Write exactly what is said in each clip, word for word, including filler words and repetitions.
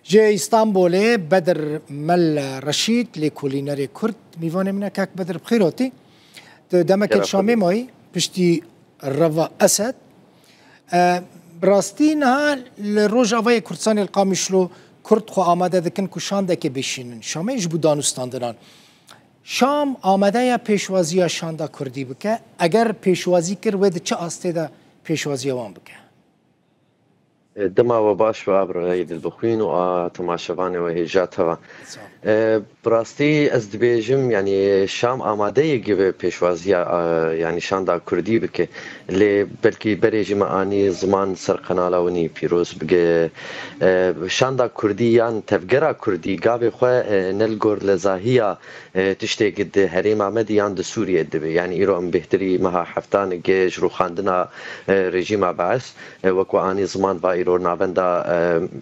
Ji Îstanbulê Bedir Mel Reşîd, lêkolînerê Kurd, mîvanê min e. Kak Bedir, bi xêr hatî. Tu demekê li Şamê mayî, piştî Reva Esed. E, bi rastî niha li Rojavayê Kurdistanê li Qamişlo Kurd xwe amade dikin ku şandekê bişînin Şamê ji bo danûstandinan. Şam amade ye pêşwaziya şanda Kurdî bike? Eger pêşwazî kir, wê di çi astê de pêşwaziya wan bike? Dema we baş be, a birayê dilbixwîn û a temaşevanê we hêja teva. Sağ ol. E, bi rastî ez dibêjim, yanî Şam amade ye gi vê pêşwaziya, e, yanî şanda Kurdî bike. Lê belkî berê jî me anî ziman ser qenala winî pîroz bige. E, şanda Kurdî yan tevgera Kurdî gavê xwe, e, ne li gor lezahiya, e, tiştê gi di herêma me de yan di Sûriyê dibe. Yanî îro em bêhtirî meha heftan gi ji rûxandina, e, rejîma Beis, e, wek we anî ziman va îro navenda,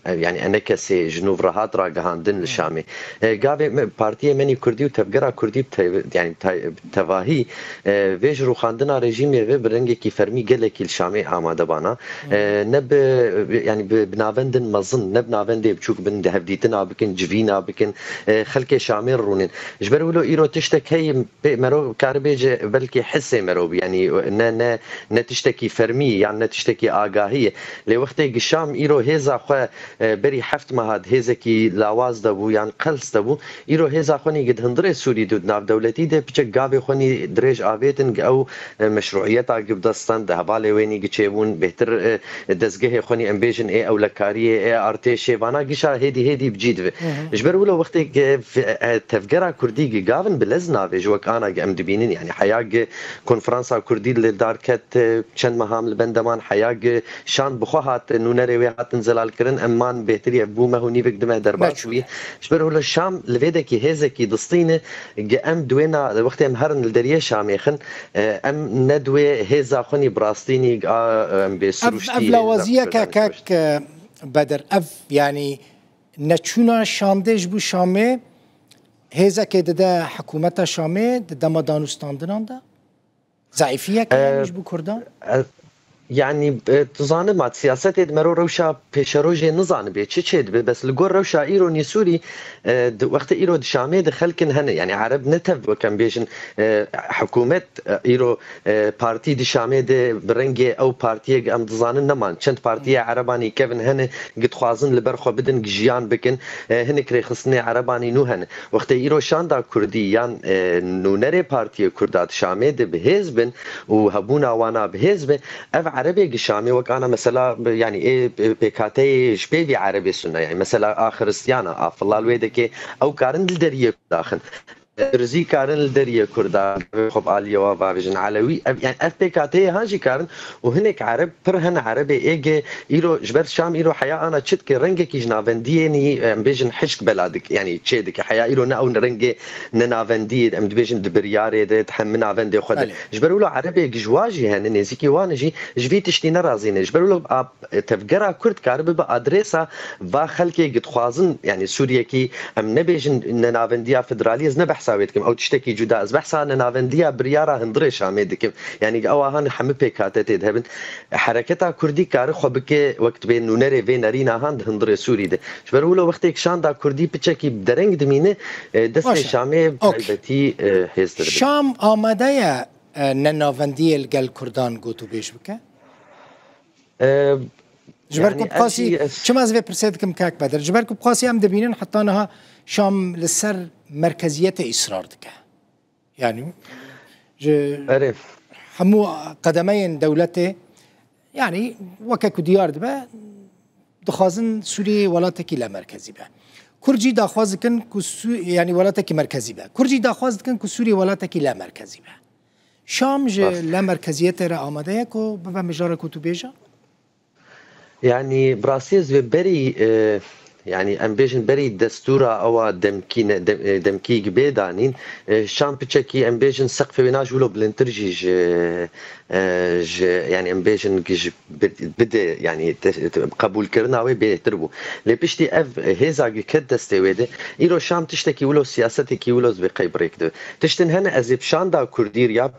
e, e, yanî enekesê ji nû re hat ragihandin li Şamê. E, gavê me, partiyê menî Kurdî û tevgera Kurdî bi te-, yanî te-, bi tevahî, e, vê ji rûxandina rejîmê ve bi rengekî fermî gelekî li Şamê amade bana. E, ne bi, yanî bi, bi navendin mezin, ne bi navendê biçûk bin, di hevdîtina bikin, civîna bikin, e, xelkê Şamê rûnin. Ji ber wilo îro tiştek heye, pê mero kare bêje belkî hisê mero bû, yanî ne, ne, ne tiştekî fermî yan ne tiştekî agahî ye. Lê wextê gi Şam îro hêza xwe, e, berî heft meha di hêzekî lawaz de bû yan qels de bû, îro hêza xwe nî gi di hundirê Sûrî de û di navdewletî de piçek gavê xwe nî dirêj avêtin gi ew, e, meşrûiyeta gi bi dest dan di hevalê wê nî gi çêbûn bêhtir, e, dezgehê xwe nî em bêjin ê ewlekariyê, ê artêşê, vana gişa hêdî hêdî bi cî dibe. Ji ber wilo wextê gi, e, tevgera Kurdî gi gavin bi lez navê ji wek ana gi em dibînin, yanî heya gi konferansa Kurdî li dar ket, e, çend meha em li bendeman, heya gi şand bi xwe hat, nûnerê wê hatin zelalkirin, em man bêhtirî ev bû me hûnî vik dime derbas bûyî. Ji ber wilo Şam li vê dekî hêzekî distîne, gi em di wê na, wextê em herin li deriyê Şamê xin, e, em ne di wê hêza xwe nî bi rastî nî, a, em bê sirûştî. Ev, ev lawazî ye ke kek, e, Bedir, ev, yanî neçûna şandê ji bo Şamê hêzekê dide hikûmeta Şamê di dema danûstandinan de? Zeîfiyek e, yanî ji bo Kurdan? E, yanî, e, tu zanî ma siyasetê di mero rewşa pêşerojê nizanibe çi çêdibe, bes li gor rewşa îro nî Sûrî, e, di wextê îro di Şamê de xelkin hene, yanî Ereb ne tev wek em bêjin, e, hikûmet, e, îro, e, partî di Şamê de bi rengê ew partiyê em dizanin neman. Çend partiyê Erebanî kevin hene, gi dixwazin li ber xwe bidin, gi jiyan bikin, e, hinek rêxistinê Erebanî nû hene. Wextê îro şanda Kurdî yan, e, nûnerê partiyê Kurda di Şamê de bi hêz bin û hebûna wana bi hêz be, ev Erebê gi Şamê wek ana mesela, yanî ê, ê P K T'yê ji pê vî Erebê Sunne, yanî mesela a Xiristiyana, a Filal wê dekê ew karin li deriyê Kurda xin. Dirzî karin li deriyê Kurda, xwe bi aliyê wa bavêjin Elewî. Ev, yanî ev P K T'yê han jî karin û hinek Ereb, pir hene Erebê ê ge îro ji ber Şam îro heya ana çi dike, rengekî ji navendiyê nî, em bêjin hişk bela dike, yanî çê dike. Heya îro ne ew rengê ne navendiyê, em dibêjin di biryarê de, di hemî navendê xwe de. Belê. Ji ber wilo Erebê gi ji wa jî hene, nêzîkî wan jî ji vî tiştî nerazî ne. Ji ber wilo a, tevgera Kurd karibe bi adresa va xelkê gi dixwazin, yanî Sûriyekî, em nebêjin nenavendiya federalî, ez ne behsa wê dikim, ew tiştekî cuda, ez behsa nenavendiya biryara hundirê Şamê dikim. Yanî ew ahan hemî P K T tê de hebin. Hereketa Kurdî kari xwe bike wek dibê nûnerê vê nerîna han di hundirê Sûrî de. Ji ber wilo wextê şanda Kurdî piçekî dereng dimîne, e, destê Şamê bi taybetî, e, hêz didibin. Şam amade ye, e, nenavendiyê li gel Kurdan gotûbêj bike? E, Ji ber ku bi qasî, çima ez vê pirsê dikim kak Bedir? Ji ber ku bi qasî em dibînin heta niha Şam li ser merkeziyetê îsrar dike. Yanî ji hemû qedemeyên dewletê, yanî weke ku diyar dibe, dixwazin Sûriyê welatekî lemerkezî be. Kurd jî daxwaz dikin ku Sû-, yanî welatekî merkezî be. Kurd jî daxwaz dikin ku Sûriyê welatekî lemerkezî be. Şam ji lemerkeziyetê re amade ye ku bibe mijara ku tu bêje? Yanî bi rastî ez vê berî, e, yanî em bêjin berî destûra ewa demkî ne, dem-, e, demkî bê danîn, e, Şam piçekî em bêjin seqfê wê na ji wilo bilindtir jî ji, e, ji, yanî em bêjin gi ji bi-, bide, yanî te-, te-, qebûlkirina wê bêhtir bû. Lê piştî ev hêza gi ket destê wê de, îro Şam tiştekî wilo siyasetekî wilo ez vê qey bi rêk de. Tiştin hene ez ê bi şanda Kurdî ya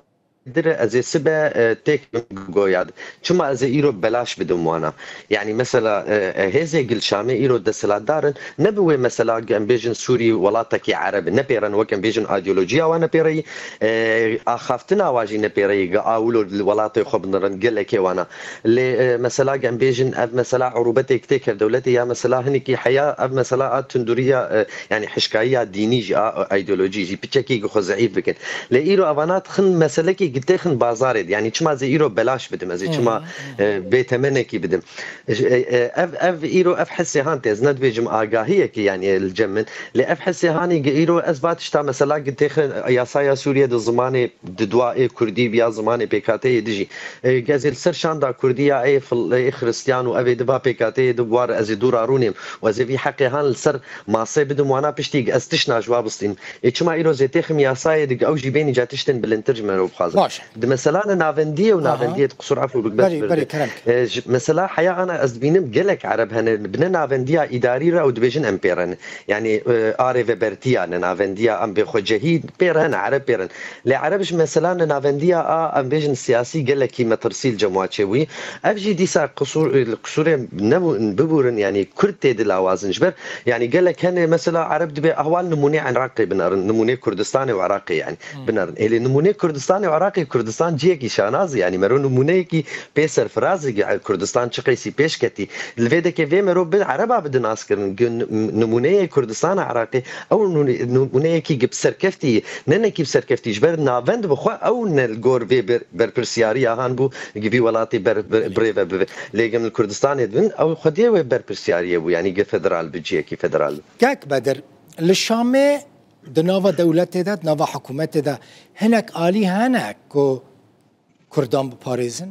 dire, ez ê sibe, e, têk bim goya de. Çima ez ê îro belaş bidim wana? Yani mesela, e, e, hêzê gil Şamê îro desthilatdar in, ne bi wê mesela em bêjin Sûrî welatekî Ereb e, ne pêre ne wek em bêjin ideolojiya wan ne pêre yî, e, axaftina wan jî ne pêre yî, ge a wilo li welatê xwe binirin, gelekê wana. Lê, e, mesela em bêjin ev mesela urûbetek têk hev dewletê ya mesela hinekî heya ev mesela a tunduriya, e, yani hişkayiya dînî jî a, a ideolojî jî piçekî gi xwe zeîf bikin. Lê îro evana dixin meselekî gi têxin bazarê de. Yani çima ez ê îro belaş bidim, ez ê çima, e, bê temenekî bidim. E, e, ev, ev îro ev hissê han tê, ez ne dibêjim agahiyekî yani li cem min. Lê ev hissê hanî gi îro ez va tişta mesela gi têxin yasaya Sûriye de zimanê di dua ê kurdî biya zimanê pêkateyê dijî. E, ez ê li ser şanda kurdî ya ê fil-, ê xiristiyan û ev ê di ba pêkateyê di war ez ê dûra rûnêm û ez ê vî heqê han li ser masê bidim wana piştî ez tişna ji wa bistînim. Ê çima îro zê têxim yasayê dik ew jî bênî ca tiştên bilindtir ji me re bixwazin. Baş e. Di meselana navendiyê û Aha. navendiyê di qisûr efû bik bes Berî, bir berî, de. kerem. E, ji, mesela heya ana ez dibînim gelek Ereb hene bine navendiya îdarî re û dibêjin em pêre ne. Yani, e, arê vebertiya ne navendiya em bê xwecehî pêre hene, Ereb pêre ne. Lê Ereb ji mesela ne navendiya a, em bêjin siyasî gelekî metirsî li cem wa çêbûyî. Ev jî dîsa qisûr, li qisûrê nebû-, bibûrin, yani Kurd tê di lawazin ji ber, yani gelek hene mesela Ereb dibê ahwal nimûnê Iraqê binerin, nimûnê Kurdistanê û Iraqê yani binerin. Ê lê nimûnê Kurdistanê û Iraqê, Kurdistan ciyekî şanaz e, yani mero nimûneyekî pê serfiraz e, Kurdistan çi qeysî pêş ketî. Li vê dekê vê mero bi Ereba bidin naskirin, gi-, nimûneyê Kurdistana Iraqê, ew nû-, nimûneyekî gi bi serkeftî, ne nekî bi serkeftî, ji ber navend bi xwe ew ne li gor vê ber-, berpirsiyariya han bû, gi vî welatî ber-, ber-, birêve bibe. Lê gem li Kurdistanê dibin, ew xwediyê wê berpirsiyariyê bû, yanî gi federal bi ciyekî federal bi. Kek Bedir, li Şamê di nava dewletê de, di nava hikûmetê de hinek alî hene ku Kurdan biparêzin?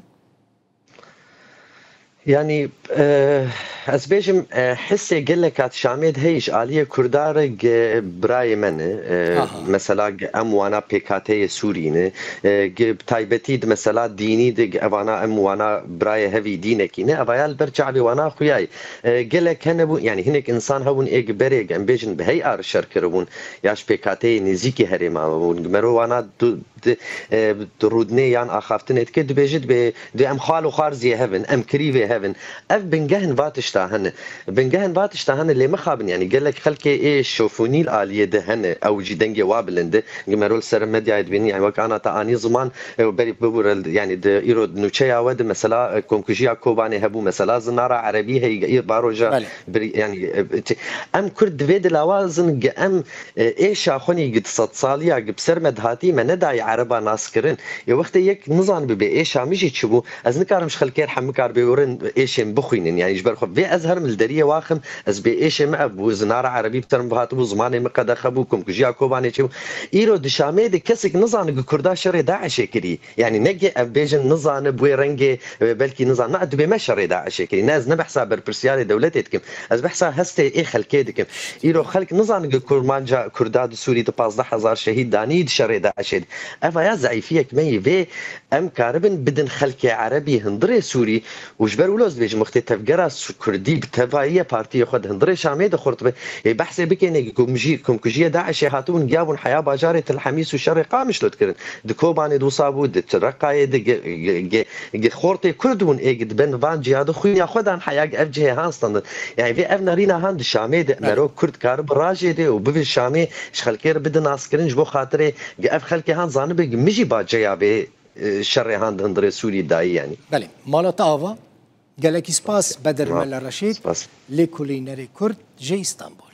Yani, e, ez bêjim, e, hissê gelek hat Şamê de heye ji aliyê Kurda re gi birayê me ne. E, Aha. Mesela gi em wana P K T'yê Sûrî ne. E, gi taybetî di mesela dînî de gi evana em wana birayê hevî dînekî ne. Evaya li ber çavê wana xuyayî. E, gelek hene bûn, yani hinek insan hebûn ê gi berê gi em bêjin bi hey ar şer kiribûn. Ya ji P K T'yê nêzîkî herêma me bûn. Gi mero wana du, di, e, di rûdinê yan axaftinê dike, dibêje dibê, dibê em xal û xarziyê hev in, em kirîvê hev in. Ev bingehên va tişta hene. Bingehên va tişta hene, lê mixabin, yanî gelek xelkê ê şofonî li aliyê de hene, ew jî dengê wa bilind e. Gi mero li ser medyayê dibînin, yanî wek ana te anî ziman, e, berî bibûre, yanî di îro di nûçeya we de mesela, e, komkujiya Kobanê hebû, mesela zinara erebî heye, î baroja Belê. birî-, yanî, e, ti-, em Kurd divê dilawazin, gi em E, êşa xwe nî gi di sedsaliya gi bi ser me dihatî me nedayê ereba nas kirin. Ê wextê yek nizanibe bê êşa min jî çi bû, ez nikarim ji xelkê re hemikar bê werin êşê min bixwînin. Yanî ji ber xwe vê ez herim li deriyê waxim, ez bê êşê min ev bû, zinara erebî bi ser min bihatibû, zimanê min qedexe bû, komkujiya Kobanê çi bû. Îro di Şamê de kesek nizane gi Kurda şerê DAIŞê kirî. Yanî ne gi ev bêjin nizane bi wê rengê, e, belkî nizane. Na, dibê me şerê DAIŞê kirî. Ne, ez ne behsa berpirsiyarê dewletê dikim. Ez behsa hestê ê xelkê dikim. Îro xelk nizane gi kurmanca Kurda di Sûrî de pazdeh hezar şehîd danî di şerê DAIŞê de. Ev aya zeîfiyek me yî. Vê em karibin bidin xelkê erebî hundirê Sûrî û ji ber wilo ez dibêjim wextê tevgera Su-, Kurdî bi tevayiya partiyê xwe di hundirê Şamê de xurt be. Ê behsê bikêne gi komjî-, komkujiyê DAIŞê hatibûn giyabûn heya bajarê Til Hemîs û şerê Qamişlo dikirin. Di Kobanê de wisa bû, di Reqayê de gi-, gi-, gi-, gi xortê Kurd bûn ê gi di bin van cihadê xwîna xwe dan heya gi ev cihê han standin. Yani vê ev nerîna han di Şamê de Evet. mero Kurd karibi rajê de û bivê Şamê ji xelkê re bide naskirin ji bo xatirê gi ev xelkê han zanibe gi min jî ba ceya vê, e, şerê han di hundirê Sûrî dayî yani. Belê. Mala te ava. Gelekî spas Bedir Mela Reşîd, Spas. lêkolînerê Kurd ji Îstanbul.